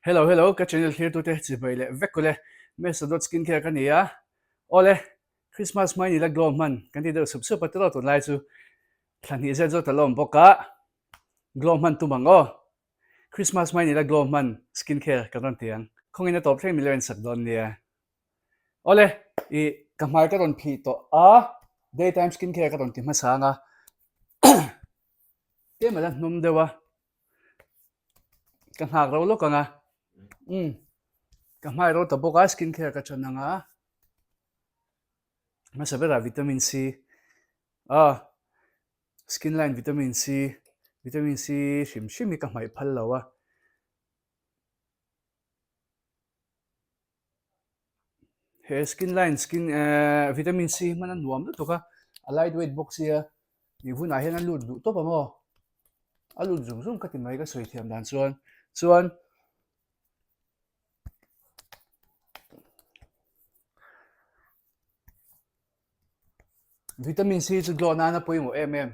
Hello hello ka channel thlirtute chibai leh vek kawle Mesa dot skin care ka ni a awle Christmas hmai ni la glow hman kan ti deuh sup sup a tiraw tunlai chu thla hnih zet zawt a lawm bawk a glow hman tum ang aw Christmas hmai ni la glow hman skin care kan rawn ti ang khawngin a tawp thleng milo en sak dawn nia awle i ka hmai ka rawn phih tawh a daytime skin care ka rawn ti hmasa ang a tlem a la hnawm deuh a Ka nghak ro lawk ang a. Umm. Ka hmai ro ta bawk a, skin care ka than ang a. Hmasa berah vitamin C. Ah, skin line vitamin C. Vitamin C hrim hrim hi ka hmaih phal lo a. He skin line skin eh vitamin C hman a nuam lutuk a a light weight bawk sia ih hunah hian a lut duh tawp ang aw a lut zung zung ka ti mai ka sawi thiam dan chuan chuan vitamin C chu glow nana pawimawh em em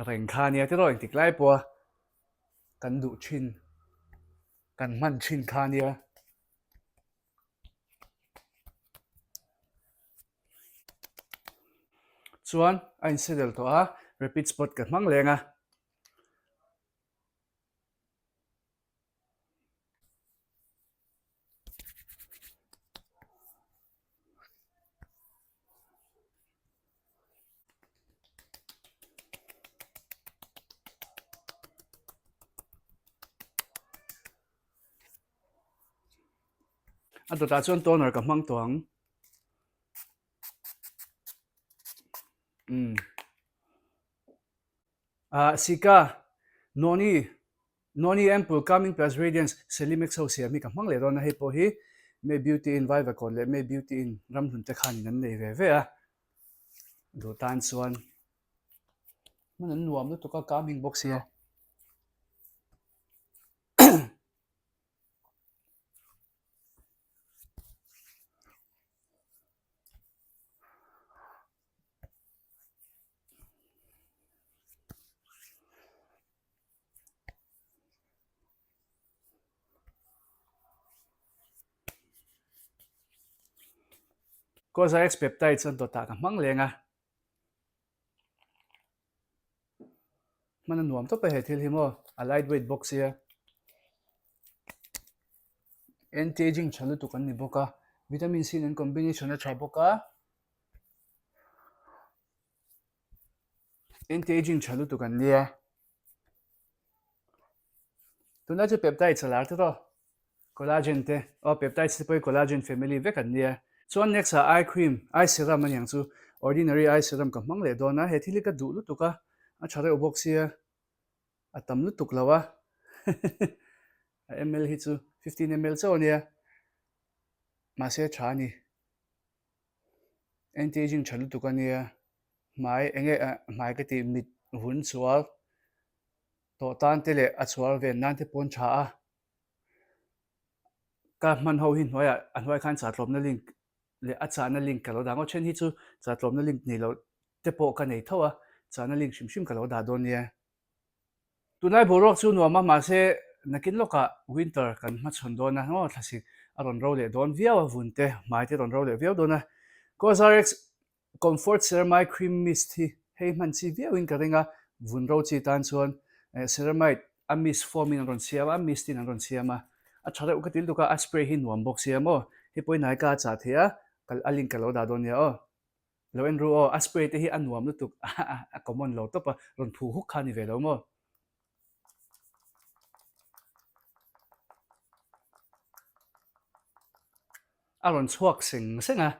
reng kha ania tiraw engtik lai pawha kan duh thin kan hman thin kha ania. Chuan a insedel tawh a rapid spot ka hmang leng a. A dawtah chuan toner ka hmang tawh ang. Umm. Ah, Sika, Noni, Noni Ample Calming Plus Radiance Celimax ho siam hi ka hmang leh dawn a, hei pawh hi May Beauty in Vaivakawn leh May Beauty in Ramhlun te khanin an nei ve ve a, duh tan chuan hman an nuam lutuk a, calming bawk sia. Cosrx peptides an dawtah ka hmang leng a. Hman a nuam tawp a he thil hi maw a light weight bawk sia. Anti-aging tha lutuk an ni bawk a, vitamin C nen combination a tha bawk a. Anti-aging tha lutuk an nia. Tunlai chu peptides a lar tlat aw. Collagen te, aw peptides te pawh hi collagen family vek an nia. Chuan next ah eye cream, eye serum aniang chu ordinary eye serum ka hmang leh dawn a, he thil hi ka duh lutuk a, a tha reuh bawk sia, a tam lutuk lo a, a ml hi chu 15 ml chauh ania, mahse a tha a ni. Anti-aging tha lutuk a nia, hmai eng nge hmai ka tih mit vun chhuar tawh tan te leh a chhuar ven nan te pawn tha a, ka hman ho hi hnuaiah a hnuai khan chahtlawmna link leh a chahna link ka lo dah ngawt then hi chu chahtlawmna link nei loh te pawh ka nei tho a, chahna link hrim hrim ka lo dah dawn nia. Tunlai boruak chu nuam a, mahse nakin lawkah winter kan hmachhawn dawn a, aw thlasik a rawn ro leh dawn viau a, vun te, hmai te rawn ro leh viau dawn a. Cosrx Comfort Ceramide Cream Mist hi hei hman chi viauin ka ring a, vun ro chi tan chuan ceramide a mist form in an rawn siam a, mist in an rawn siam a, a tha reuh ka ti lutuk a, a spray hi nuam bawk sia maw, hei pawhin hnai ka a chah thei a, a link ka lo dah dawn nia aw. Lo en ru aw, a spray te hi a nuam lutuk a common lo tawp a, rawn phu huk kha a ni ve lo maw? A rawn chhuak seng seng a,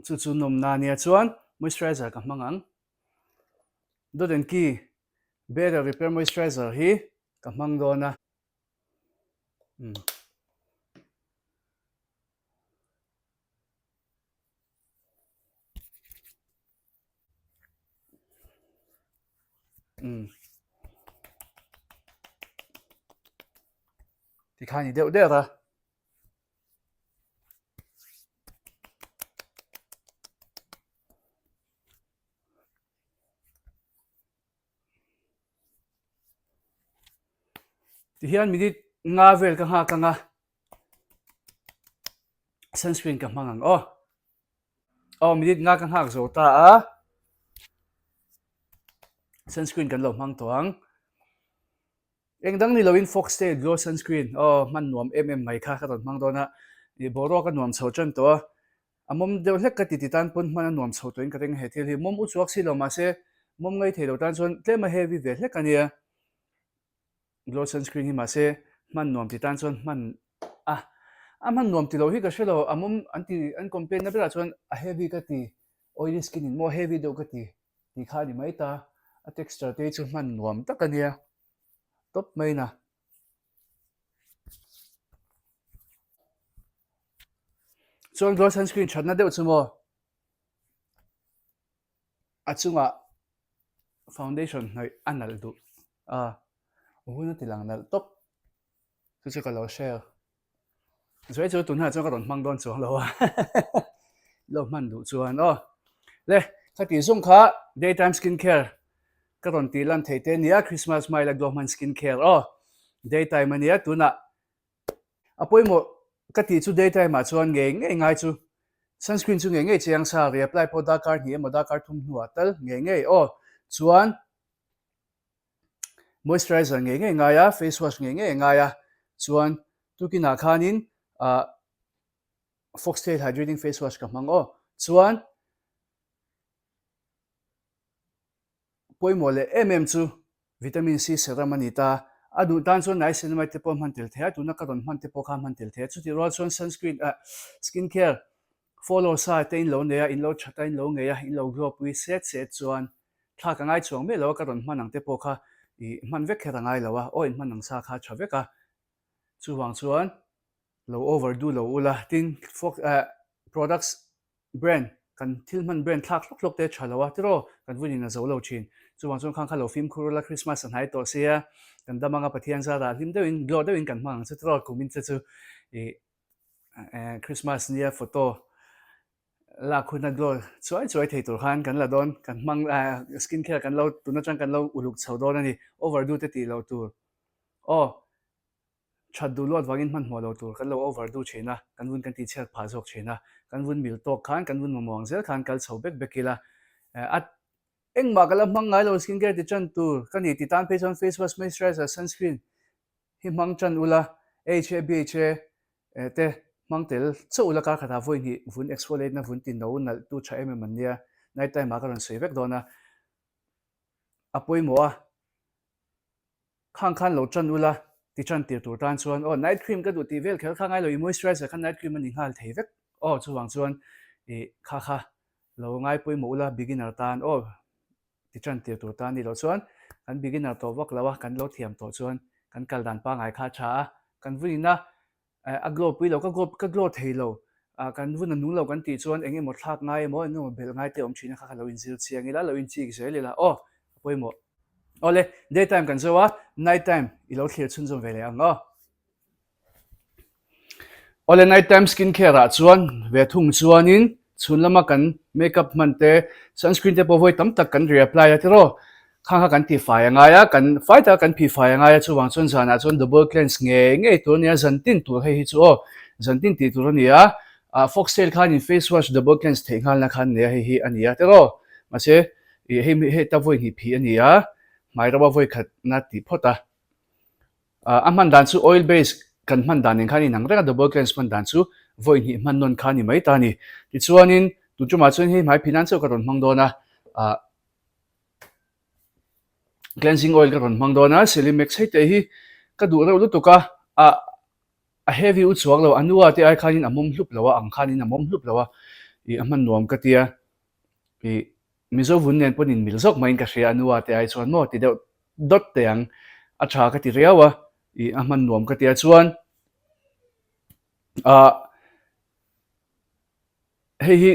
chu chu nawmna ania chuan moisturizer ka hmang ang. Dot and Key Barrier Repair Moisturizer hi ka hmang dawn a. Umm. Umm. Tikhan ni deuh der a. Tihian minute nga vel ka nghak anga sunscreen ka hmang ang aw. Aw minute nga ka nghak zo ta a. Sunscreen kan lo hmang tawh ang. Eng dang ni loin Foxtail Glow Sunscreen aw hman nuam em em mai kha ka rawn hmang dawn a. Boruak a nuam chho tan tawh a. A mawm deuh hlek ka ti ti tan pawn hman a nuam chho tawhin ka ring a he thil hi. Mawm u chuak si lo mahse mawm ngei thei lo tan chuan tlem a heavy ve hlek a nia. Glow sunscreen hi mahse hman nuam ti tan chuan hman a a hman nuam ti lo hi ka hre lo a mawm an ti an complain na berah chuan a heavy ka ti oily skin in maw heavy deuh ka ti tih kha a ni mai ta a texture te hi chu hman nuam tak a nia tawp mai na. Chuan glow sunscreen thatna deuh chu maw a chungah foundation hnawih a nalh duh a hun a ti lang nalh tawp chu chu ka lo share zuai chu tunah chuan ka rawn hmang dawn chuang lo a lo hman duh chuan aw le ka tih zung kha daytime skin care ka rawn tih lan theih te ania Christmas hma ila glow hman skin care aw daytime ania tunah A pawimawh ka tih chu daytime ah chuan ngei ngei ngai chu sunscreen chu ngei ngei chiang sa reapply pawh darkar hnih emaw darkar thum hnuah tal ngei ngei aw chuan moisturizer ngei ngei ngai a face wash ngei ngei ngai a chuan tukin ah khanin ah foxtail hydrating face wash ka hmang aw chuan Pawimawh leh em em chu Vitamin C serum a ni ta. A duh tan chuan niacinamide te pawh a hman tel thei a, tuna ka rawn hman te pawh kha a hman tel thei a. Chutih rual chuan sunscreen ah skin care follow sa te in lo nei a, in lo that a, in lo ngei a, in lo glow pui set set chuan thlak a ngai chuang miah lo a, ka rawn hman ang te pawh kha ih hman vek kher a ngai lo a, aw in hman ang sa kha a tha vek a. Chuvang chuan lo overdo lo ula, tin products Brand, kan thil hman brand thlak hlawk hlawk te a tha lo a, tiraw kan vunin a zo lo thin. Chuvang chuan khang kha lo fimkhur ula Christmas a hnai tawh sia, kan dam anga Pathian zarah hlim deuhin glow deuhin kan hmang ang chu tiraw kumin che chu ih Christmas nia photo lak huna glow chuai chuai thei tur khan kan la dawn, kan hmang skin care kan lo tun atang kan lo uluk chho dawn a ni, overdo te tih loh tur aw. That duh luat vangin hmanhmawh lo tur kan lo over duh thin a, kan vun kan tihchhiat phah zawk thin a, kan vun mil tawk khan kan vun mamawh ang zel khan kal chho bek bek ila, a engmah ka la hmang ngai lo skin care ti tan tur ka ni ti tan phei chuan face wash, moisturizer, sunscreen hi hmang tan ula, AHA, BHA te hmang tel chauh ula kar khatah vawi hnih vun exfoliate na vun ti no nalh tu tha em em an nia, night time ah ka rawn sawi vek dawn a, a pawimawh a. Khang khan lo tan ula ti tan tir tur tan chuan aw night cream ka duh tih vel kher kha ngai lo i moisturizer kha night cream a ni nghal thei vek aw chuvang chuan ih kha kha lo ngai pawimawh ula beginner tan aw ti tan tir tur tan ni loh chuan kan beginner tawh vak lo a kan lo thiam tawh chuan kan kal dan pangai kha a tha a kan vunin a a glow pui lo ka glow ka glow thei lo ah kan vun a nung lo kan tih chuan eng emaw thlak ngai emaw eng emaw belh ngai te awm thin a kha kha lo inzir chiang ila lo inchik zel ila aw a pawimawh awle day time kan zo a night time i lo thlir chhunzawm ve leh ang aw awle night time skin care ah chuan ve thung chuanin Chhun lama kan makeup hman te, sunscreen te pawh vawi tam tak kan reapply a tiraw? Khang kha kan ti fai a ngai a, kan fai taka kan phih fai a ngai a, chuvang chuan zanah chuan double cleanse ngei ngei tur a nia, zan tin tur hei hi chu aw, zan tin tih tur a ni a, ah foxtail khanin face wash double cleanse theih nghalna kha an nei a, hei hi a ni a tiraw? Mahse ih hei heta vawi hnih phih a ni a, hmai rama vawi khatna tih phawt a. A hman dan chu oil base kan hman dan nen khan inang reng a, double cleanse hman dan chu vawi hnih hman nawn kha a ni mai ta a ni. Tichuanin tun tumah chuan hei hmai phih nan chauh ka rawn hmang dawn a, ah cleansing oil ka rawn hmang dawn a, Celimax hei te hi ka duh reuh lutuk a, ah a heavy u chuang lo, a nua te ai khanin a mawm hlup lo a, ang khanin a mawm hlup lo a, ih a hman nuam ka tia, ih Mizo vun nen pawn inmil zawk maiin ka hria a nua te ai chuan maw ti deuh dawt teh ang, a tha ka ti riau a, ih a hman nuam ka tia chuan ah hei hi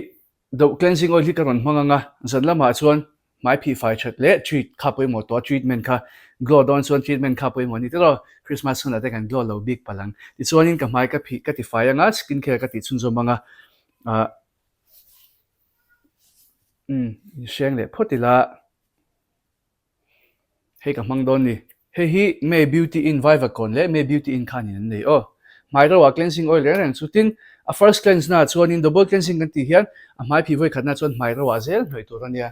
do cleansing oil hi ka rawn hmang ang a, zan lamah chuan hmai phih fai that leh treat kha pawimawh tawh a treatment kha glow dawn chuan treatment kha pawimawh a ni tiraw Christmas hunah te kan glow lo bik palh ang tichuanin ka hmai ka phih ka ti fai ang a skin care ka tih chhunzawm ang a ah umm inhreng leh phawt ila. Hei ka hmang dawn ni. Hei hi May Beauty Inn Vaivakawn leh May Beauty Inn khanin an nei aw. Hmai roah cleansing oil reng reng chu tin a first cleanse na chuanin double cleansing kan tih hian a hmai phih vawi khatna chuan hmai roah zel hnawih tur a nia.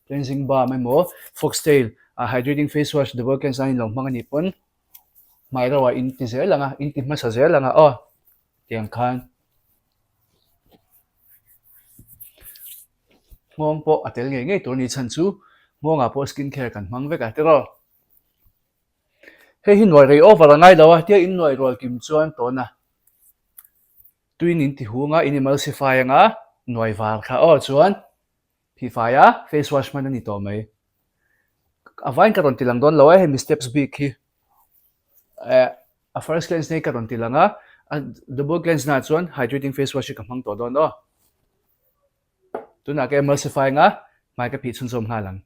Cleansing balm emaw foxtail a hydrating face wash double cleanse nan in lo hmang a nih pawn hmai roah in ti zel ang a, in ti hmasa zel ang a aw tiang khan. Nghawng pawh a tel ngei ngei tur a ni chhan chu nghawngah pawh skin care kan hmang vek a tiraw. Hei hi nuai rei over a ngai lo a, tia in nuai rual kim chuan tawn a tuin in ti hung a, in emulsify anga nuai var kha aw chuan phihfai a face wash hman a ni tawh mai. A vain ka rawn ti lang dawn lo a hemi steps bik hi eh a first cleanse nei ka rawn ti lang a, a double cleanse naah chuan hydrating face wash hi ka hmang tawh dawn aw. Tunah ka emulsify anga hmai ka phih chhunzawm nghal ang.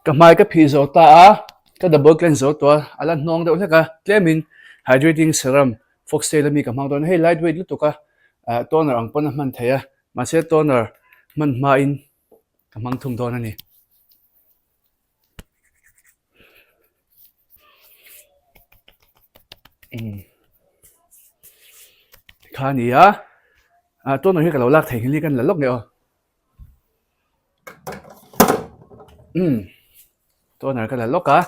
Ka hmai ka phih zo ta a, ka double cleanse zo tawh a, a la hnawng deuh hlek a, tlemin hydrating serum foxtail ami ka hmang dawn a, hei light weight lutuk a, ah toner ang pawn a hman theih a, mahse toner hman hmain ka hmang thung dawn a ni. Umm kha a ni a, ah toner hi ka lo lak thei hi kan la lawk nge aw. Umm toner ka la lawk a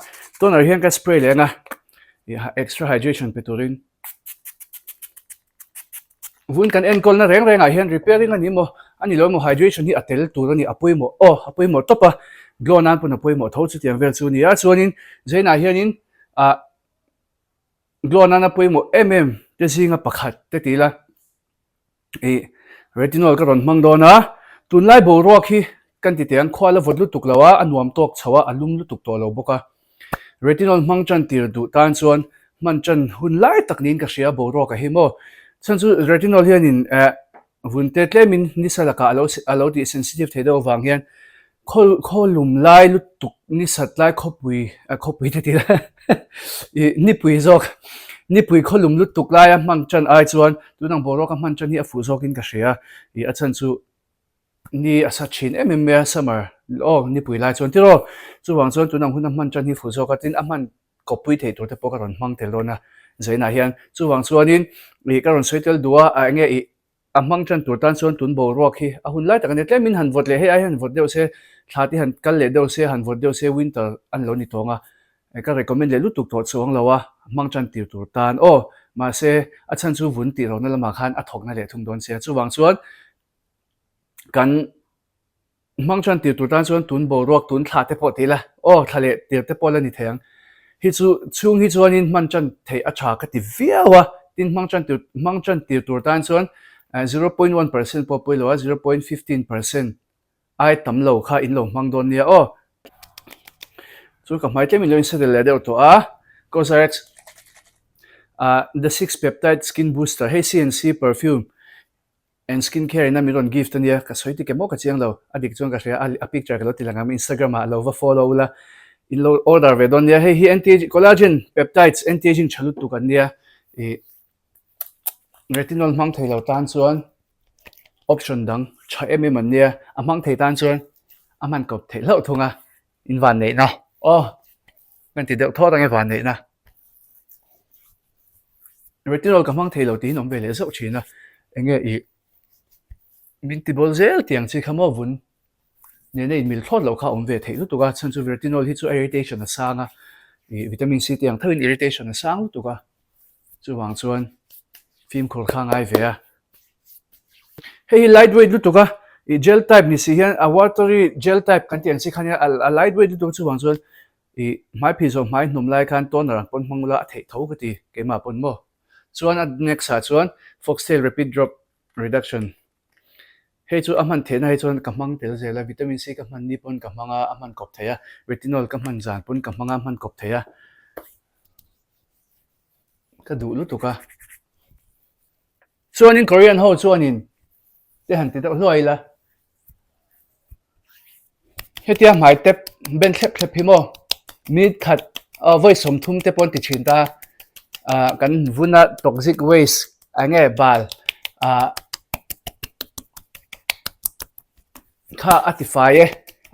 toner hian ka spray leh ang a extra hydration pe turin vun kan enkawl na reng reng ah hian repairing a ni maw a ni lo emaw hydration hi a tel tur a ni a pawimawh aw a pawimawh tawp a glow nan pawn a pawimawh tho chutiang vel chu a ni a chuanin zainah hianin ah glow nana pawimawh em em te zinga pakhat te ti ila. Ih retinol ka rawn hmang dawn a, tunlai boruak hi kan ti teh ang khua la vawt lutuk lo a, a nuam tawk chho a, a lum lutuk tawh lo bawk a. Retinol hmang tan tir duh tan chuan hman tan hun lai tak niin ka hria boruak a hi maw. Chhan chu retinol hianin eh vun te tlemin nisa lakah a lo a lo tih sensitive thei deuh avang hian Khaw khaw lum lai lutuk ni sat lai khawpui a khawpui te tih lai ih nipui zawk nipui khaw lum lutuk laia hman tan ai chuan tunang boruak a hman tan hi a fuh zawkin ka hria ih a chhan chu ni a sa thin em em mai a summer aw nipui lai chuan tiraw chuvang chuan tunang huna hman tan hi fuh zawk a tin a hman kawppui theih tur te pawh ka rawn hmang tel dawn a zainah hian chuvang chuanin ih ka rawn sawi tel duh a a enge ih A hmang tan tur tan chuan tun boruak hi a hun lai tak a ni. Tlemin han vawt leh hei ai han vawt deuh se, thla te han kal leh deuh se, han vawt deuh se winter an lo ni tawng a. Ka recommend leh lutuk tawh chuang lo a, hmang tan tir tur tan aw. Mahse, a chhan chu vun tih lohna lamah khan a thawkna leh thung dawn sia. Chuvang chuan kan. Hmang chuan tir tur tan chuan tun boruak tun thla te pawh ti la, aw thla leh tir te pawh la ni thei ang. Hi chu chhung hi chuanin hman tan theih a tha ka ti viau a, tin hmang tan tur hmang tan tir tur tan chuan 0.1% pawh pawi lo a, 0.15% ai tam lo kha in lo hmang dawn nia aw. Chu ka hmai tlem in lo insettle leh deuh tawh a, Cosrx The Six Peptide Skin Booster hei CNC perfume And skin care in a min rawn gift a nia, ka sawi tik emaw ka chiang lo, a dik chuan ka hria a, a picture ka lo ti lang ang Instagram ah lo va follow ula, in lo order ve dawn nia, hei hi anti collagen peptides anti aging tha lutuk an nia, ih retinol hmang thei lo tan chuan option dang tha em em an nia, a hmang thei tan chuan a hman kawp theih hlauh thung a, in van neihna aw kan ti deuh thawt ang e van neihna. Retinol ka hmang thei lo tiin awm ve leh zauh thin a, enge ih min ti bawl zel tiang chi kha maw vun nena inmil thlawt loh kha a awm ve theih lutuk a, chhan chu retinol hi chu a irritation a sang a, ih vitamin C te ang tho in irritation a sang lutuk a, chuvang chuan fimkhur kha a ngai ve a. Hei hi light weight lutuk a, ih gel type ni si hian a watery gel type kan tih ang chi kha nia a light weight lutuk a chuvang chuan I hmai phih zawh hmai hnum lai khan toner ang pawn hmang ula a theih tho ka ti keimah pawn maw. Chuan a next ah chuan foxtail rapid drop reduction hei chu a hman theihna hei chuan ka hmang tel zel a vitamin C ka hman ni pawn ka hmang a a hman kawp thei a retinol ka hman zan pawn ka hmang a a hman kawp thei a ka duh lutuk a. Chuanin Korean ho chuanin te han ti deuh hluai ila. Hetia hmai tep ben thlep thlep hi maw minute khat vawi 30 te pawh an ti thin ta ah kan vuna toxic waste eng nge bal ah kha a ti fai e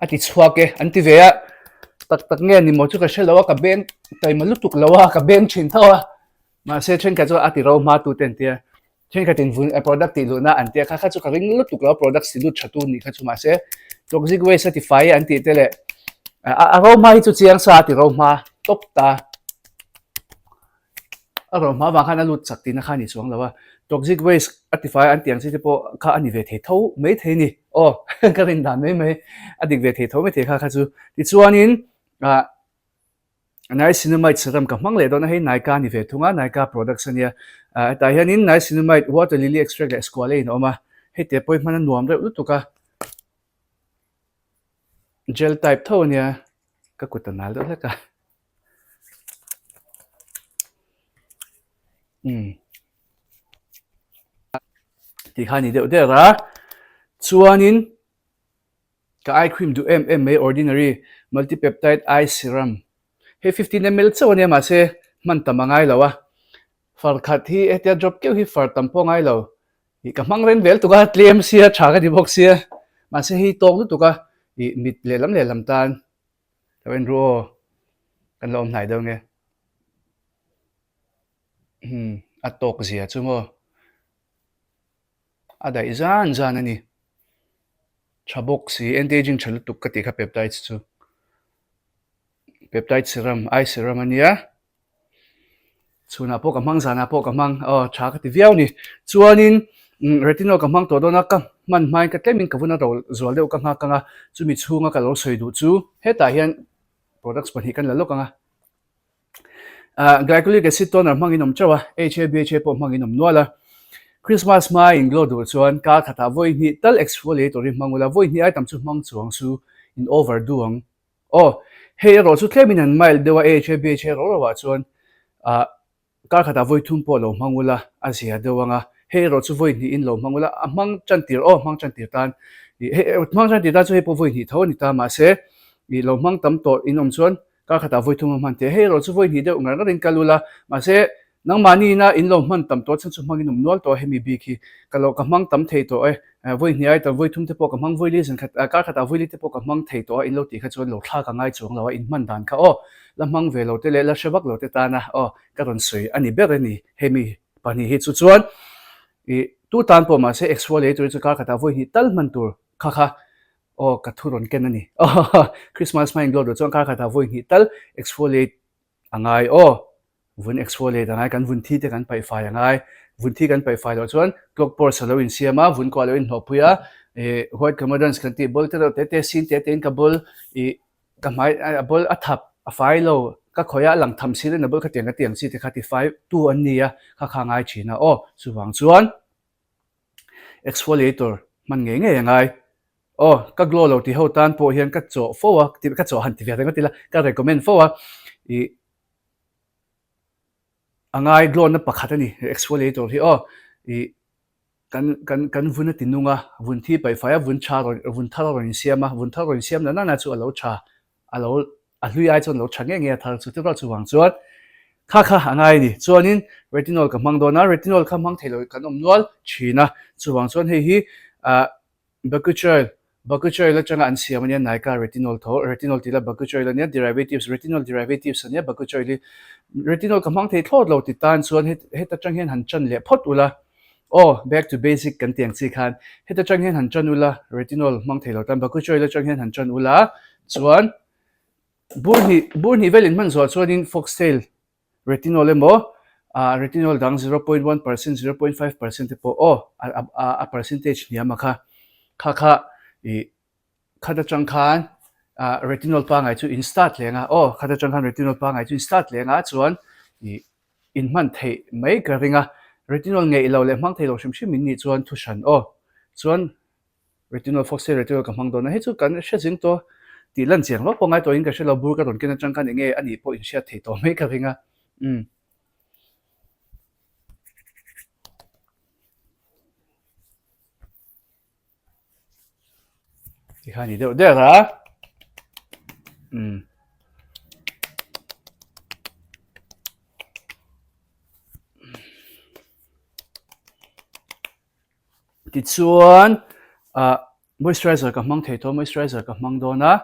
a ti chhuak e an ti ve a. Tak tak nge ni maw chu ka hre lo a, ka beng taima lutuk lo a, ka beng thin tho a. Mahse thenkhat chu a ti ro hma tu te an tia, thenkhat in vun product tih luhna an tia kha kha chu ka ring lutuk lo a, product si lut tha tu nih kha chu mahse toxic waste a ti fai an tih te leh a ro hma hi chu chiang sa a ti ro hma tawp ta. A ro hma vang khan a lut chak tihna kha a ni chuang lo a, toxic waste a ti fai an tih ang chi te pawh kha a ni ve thei tho mai thei a ni. Aw ka rin dan mai mai a dik ve thei tho mai thei kha kha chu. Tichuanin ah Niacinamide serum ka hmang leh dawn a, hei Nykaa a ni ve thung a, Nykaa products a nia. Ah hetah hianin Niacinamide, water lily extract leh squalane a awm a, hei te pawh hi hman a nuam reuh lutuk a, gel type tho a nia, ka kut a nal deuh hlek a. Umm tih kha a ni deuh der a, chuanin ka eye cream duh em em mai ordinary multi peptide eye serum hei 15 ml chauh a nia mahse hman tam a ngai lo a, far khat hi hetia drop keuh hi far tam pawh a ngai lo ih ka hmang reng vel tuk a tlem sia tha ka ti bawk sia mahse hei tawk lutuk a ih mit lehlam lehlam tan. Lo en ru aw, kan la awm hnai deuh nge. Hmm, a tawk zia chu maw. A daih zan zan a ni. Tha bawk si, anti-aging tha lutuk ka tih kha peptides chu. Peptide serum, eye serum a nia. Chhunah pawh ka hmang, zanah pawh ka hmang, aw tha ka ti viau a ni. Chuanin retinol ka hmang tawh dawn a, ka hman hmain ka tlemin ka vun a ro zual deuh ka nghak ang a, chumi chhunga ka lo sawi duh chu hetah hian products pahnih kan la lawk ang a. Ah glycolic acid toner hmangin awm teuh a, HA BHA pawh hmangin awm nual a. Christmas hmaa in glow duh chuan kar khatah vawi hnih tal exfoliator hi hmang ula, vawi hnih ai tam chu hmang chuang su in overdo ang. Aw, hei erawh chu tlemin an mild deuh a, AHA BHA ro ro ah chuan ah kar khatah vawi thum pawh lo hmang ula a zia deuh ang a, hei erawh chu vawi hnihin lo hmang ula a hmang tan tir aw hmang tan tir tan ih hei hmang tan tir tan chu hei pawh vawi hnih tho a ni ta mahse ih lo hmang tam tawh in awm chuan kar khatah vawi thum a hman thei a, hei erawh chu vawi hnih deuh ngar ngarin kal ula mahse Nangmahni ina in lo hman tam tawh chhan chu hmangin awm nual tawh a, hemi bik hi ka lo ka hmang tam thei tawh e, vawi hnih ai tam vawi thum te pawh ka hmang vawi li zan khat kar khatah vawi li te pawh ka hmang thei tawh a, in lo tih kha chuan lo thlak a ngai chuang lo a, in hman dan kha aw la hmang ve lo te leh la hre vak lo te tana aw ka rawn sawi a ni ber a ni hemi pahnih hi chu chuan ih tu tan pawh mahse exfoliate tur hi chu kar khatah vawi hnih tal hman tur kha kha aw ka thu rawn ken a ni aw Christmas hma in glow duh chuan kar khatah vawi hnih tal exfoliate a ngai aw. Vun exfoliate a ngai, kan vun thi te kan paih fai a ngai. Vun thi kan paih fai loh chuan clog pores a lo insiam a, vun kuah a lo inhnawhpui a, ih white comedones kan tih bawlh te reuh te te, sin te te in ka bawl ih ka hmai a bawl a thap a fai lo, ka khawih a a lang tham si lo in a bawl khatiang ka ti ang chi te kha ti fai tu an ni a, kha kha a ngai thin a aw. Chuvang chuan exfoliator hman ngei ngei a ngai. Aw, ka glow lo ti ho tan pawh hian ka chawh fo a, ka chawh han ti ve reng a ti la, ka recommend fo a, ih A ngai glow-na pakhat a ni, exfoliator hi aw. Ih kan kan kan vun a ti nung a, vun thi paih fai a, vun tha rawn vun thar a rawn insiam a, vun thar rawn insiam na nana chu a lo tha, a lo a hlui ai chuan a lo tha nge nge a thar chu ti rual chuvang chuan kha kha a ngai a ni. Chuanin retinol ka hmang dawn a, retinol kha hmang thei lo kan awm nual thin a, chuvang chuan hei hi ah Bakuchiol, Bakuchiol atanga an siam ania Nykaa retinol tho, retinol tih la Bakuchiol ania derivatives, retinol derivatives ania Bakuchiol hi retinol ka hmang thei thlawt lo ti tan chuan het het atang hian han chan leh phawt ula aw back to basic kan tih ang chi khan het atang hian han chan ula retinol hmang thei lo tan Bakuchiol atang hian han chan ula chuan bur hnih bur hnih vel in hman zuah chuanin foxtail Retinol emaw, ah retinol dang 0.1%, 0.5% te pawh aw a a percentage hniam a kha. Kha kha ih khat atang khan ah retinol pangai chu in start leng a aw khat atang khan retinol pangai chu in start leng a chuan ih in hman theih mai ka ring a. Retinol ngeih lo leh hmang thei lo hrim hrim in nih chuan thu hran aw. Chuan Retinol Foxtail Retinol ka hmang dawn a, hei chu kan hre zing tawh tih lan chiang vak pawh ngai tawhin ka hre lo, bur ka rawn ken atang khan enge a nih pawh inhriat thei tawh mai ka ring a, umm. Tikhan ni deuh der a, umm. Tichuan ah moisturizer ka hmang thei tawh a, moisturizer ka hmang dawn a,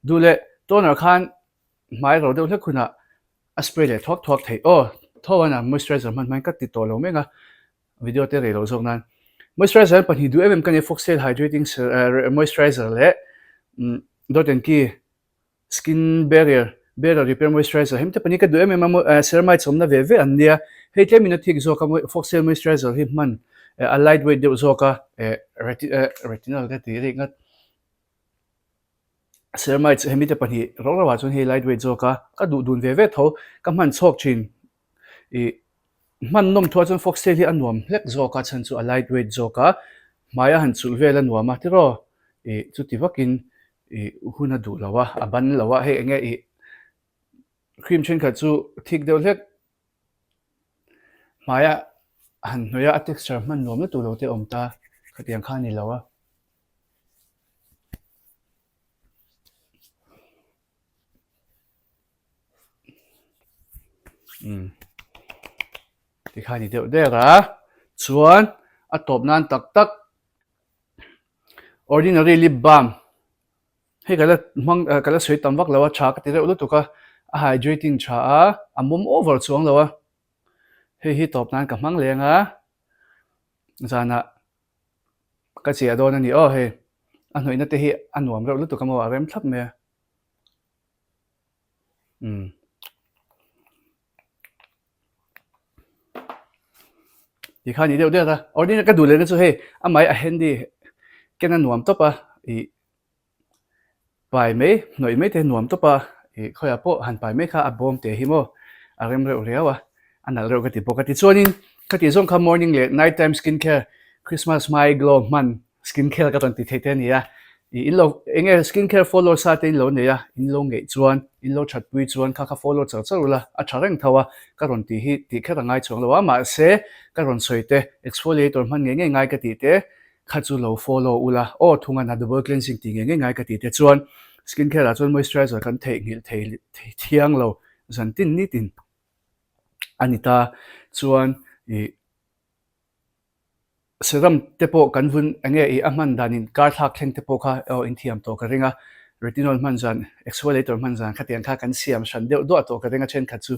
duh leh toner khan. hmai ro deuh hlek hunah a spray leh thuak thuak theih aw. Tho a moisturizer hman hmain ka ti tawh lo mek a, video te rei loh zawk nan. Moisturizer an pahnih duh em em ka nia Foxtail Hydrating Moisturizer leh Dot and Key Skin Barrier Barrier Repair Moisturizer hemi te pahnih ka duh em em a, ceramide sawmna ve ve an nia. Hei tlemin a thik zawk a, Foxtail Moisturizer hi hman a light weight deuh zawk a, retinol ka ti rih ngat. Ceramides hemi te pahnih ro ro ah chuan hei light weight zawk a, ka duh dun ve ve tho, ka hman chhawk thin. Ih hman nawm thuah chuan foxtail hi a nuam hlek zawk a, chhan chu a light weight zawk a, hmai a han chulh vel a nuam a tiraw ih chuti vakin ih hun a duh lo a, a ban lo a, hei enge ih cream thenkhat chu thik deuh hlek hmai a han hnawih a, a texture hman nuam lutuk lo te a awm ta, khatiang kha a ni lo a. Umm tikhan ni deuh der a chuan a tawp nan tak tak ordinary lip balm hei ka la hmang ka la sawi tam vak lo a tha ka ti reuh lutuk a a hydrating tha a a mawm over chuang lo a hei hi tawp nan ka hmang leng a zanah Ka chiah dawn a ni aw hei. A hnawihna te hi a nuam reuh lutuk a maw a rem thlap mai a. Umm. Ti kha ni deuh deuh a. Ordinary ka duh lehna chu hei amah hi a handy ken a nuam tawp a ih Pai mai, hnawih mai te nuam tawp a, ih khawiah pawh han pai mai kha a bawm teh hi maw a rem reuh riau a, a nalh reuh ka ti bawk a. Tichuanin ka tih zawng kha morning leh night time skin care Christmas hmai glow hman skin care ka rawn ti thei te a ni a, ih in lo eng nge skin care follow sa te in lo nei a, in lo ngeih chuan in lo that pui chuan kha kha follow char char ula a tha reng tho a, ka rawn tih hi tih kher a ngai chuang lo a, mahse ka rawn sawi te exfoliator hman ngei ngei ngai ka tih te Kha chu lo follow ula aw thunga na double cleansing tih ngei ngei ngai ka tih te chuan skin care ah chuan moisturizer kan theihnghilh thei thiang lo zan tin nitin a ni ta chuan ih serum te pawh kan vun enge ih a hman dan in kar thlak thleng te pawh kha aw inthiam tawh ka ring a retinol hman zan exfoliator hman zan khatiang kha kan siam hran deuh duah tawh ka ring a thenkhat chu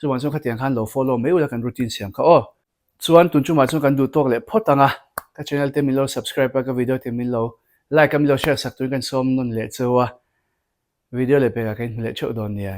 chuvang chuan khatiang khan lo follow mai ula kan routine siam kha aw. Chuan tun chungah chuan kan duh tawk leh phawt ang a, ka channel te min lo subscribe a, ka video te min lo like a, min lo share sak turin kan sawm nawn leh cheu a, video leh pekah ka inhmu leh theuh dawn nia.